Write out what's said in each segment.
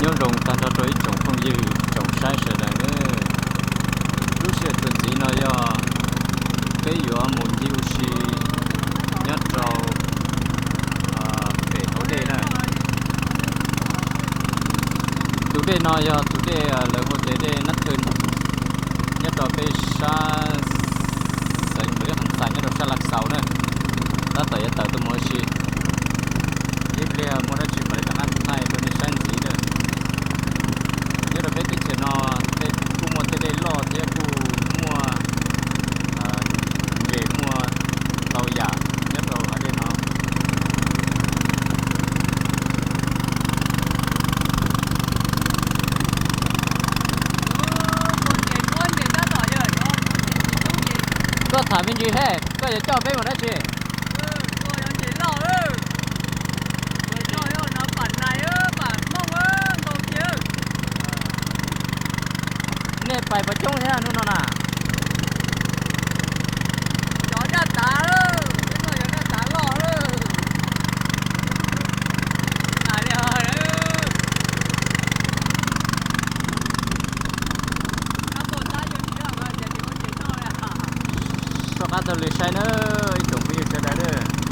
Nyob zoo tag nrho rau ib tsoom phooj ywg tsoom saib sawv daws nawb. Lub sij hawm txuas ntxiv no yog peb yuav mus ncig ua si nyob rau pem hauv dej na. Tus dej no yog tus dej lawv hu tias dej Nab Thwj, nyob rau peb sab xeev Npaus Lis Kham Xais nyob rau sab Lav Xaus na. Tab tom yuav tawm tuaj mus ua si, ib pliag muaj dab tsi mam li rov qab thaij rau nej saib ntxiv na. Nyob rau peb teb chaws no kuj muaj tej dej loj thiab kuj muaj ntses muaj ntau yam nyob rau hav dej no. Koj tham me ntsis thiab, koj yuav coj peb mus dab tsi? Nej pais puas coob thiab hnub no na? Soj qab taug lw saib na, ib tsoom phooj ywg sawv daws,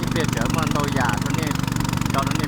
ib pliag tseem muaj ntau yam rau nej, tso rau nej